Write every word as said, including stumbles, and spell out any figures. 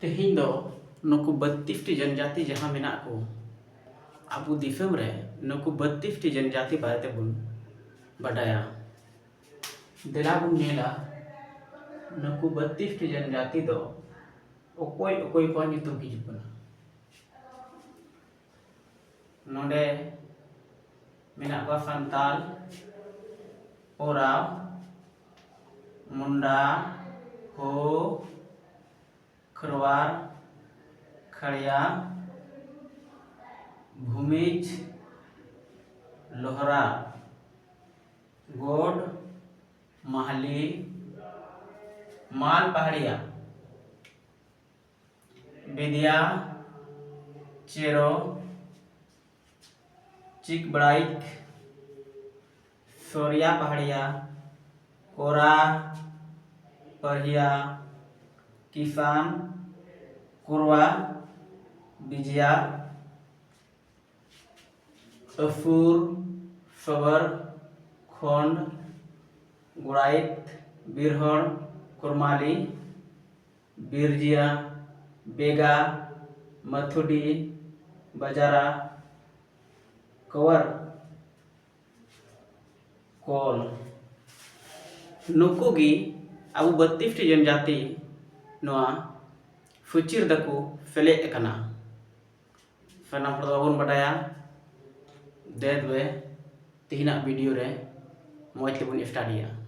ᱛᱮᱦᱮᱧ ᱫᱚ ᱱᱩᱠᱩ ᱵᱟᱛᱛᱤᱥ ᱴᱤ ᱡᱚᱱᱡᱟᱛᱤ ᱡᱟᱦᱟᱸ ᱢᱮᱱᱟᱜ ᱠᱚ, ᱟᱵᱚ ᱫᱤᱥᱚᱢ ᱨᱮ ᱱᱩᱠᱩ ᱵᱟᱛᱛᱤᱥ ᱴᱤ ᱡᱚᱱᱡᱟᱛᱤ ᱵᱟᱨᱮ ᱛᱮᱵᱚᱱ ᱵᱟᱰᱟᱭᱟ᱾ ᱫᱮᱞᱟ ᱵᱚᱱ ᱧᱮᱞᱟ, ᱱᱩᱠᱩ ᱵᱟᱛᱛᱤᱥ ᱴᱤ ᱡᱚᱱᱡᱟᱛᱤ ᱫᱚ ᱚᱠᱚᱭ ᱚᱠᱚᱭ ᱠᱚᱣᱟᱜ ᱧᱩᱛᱩᱢ ᱦᱤᱡᱩᱜ ᱠᱟᱱᱟ᱾ ᱱᱚᱰᱮ ᱢᱮᱱᱟᱜ ᱠᱚᱣᱟ ᱥᱟᱱᱛᱟᱞ, ᱳᱨᱟᱣ, ᱢᱩᱱᱰᱟ, ᱦᱳ, ᱠᱷᱟᱨᱣᱟᱨ, ᱠᱷᱟᱲᱭᱟ, ᱵᱷᱩᱢᱤᱡᱽ, ᱞᱳᱦᱨᱟ, ᱜᱳᱰ, ᱢᱟᱦᱞᱤ, ᱢᱟᱞ ᱯᱟᱦᱟᱲᱤᱭᱟ, ᱵᱤᱫᱤᱭᱟ, ᱪᱮᱨᱳ, ᱪᱤᱠ ᱵᱟᱲᱟᱭᱤᱠ, ᱥᱚᱨᱤᱭᱟ ᱯᱟᱦᱟᱲᱤᱭᱟ, ᱠᱳᱨᱟ, ᱯᱟᱨᱦᱤᱭᱟ, ᱠᱤᱥᱟᱱ, ᱠᱩᱨᱣᱟ, ᱵᱤᱡᱤᱭᱟ, ᱟᱹᱥᱩᱨ, ᱥᱚᱵᱚᱨ, ᱠᱷᱚᱸᱰ, ᱜᱚᱲᱟᱭᱤᱛ, ᱵᱤᱨᱦᱚᱲ, ᱠᱩᱨᱢᱟᱞᱤ, ᱵᱤᱨᱡᱤᱭᱟ, ᱵᱮᱜᱟ, ᱢᱟᱹᱛᱷᱩᱰᱤ, ᱵᱟᱡᱟᱨᱟ, ᱠᱚᱣᱟᱨ, ᱠᱚᱞ᱾ ᱱᱩᱠᱩ ᱜᱮ ᱟᱵᱚ ᱵᱟᱛᱛᱤᱥ ᱴᱤ ᱡᱚᱱᱡᱟᱛᱤ ᱱᱚᱣᱟ ᱥᱩᱪᱤ ᱨᱮᱫᱚ ᱠᱚ ᱥᱮᱞᱮᱫ ᱟᱠᱟᱱᱟ᱾ ᱥᱟᱱᱟᱢ ᱦᱚᱲ ᱫᱚ ᱵᱟᱵᱚᱱ ᱵᱟᱰᱟᱭᱟ᱾ ᱫᱮ ᱛᱚᱵᱮ ᱛᱮᱦᱮᱧᱟᱜ ᱵᱷᱤᱰᱤᱭᱳ ᱨᱮ ᱢᱚᱡᱽ ᱛᱮᱵᱚᱱ ᱥᱴᱟᱰᱤᱭᱟ᱾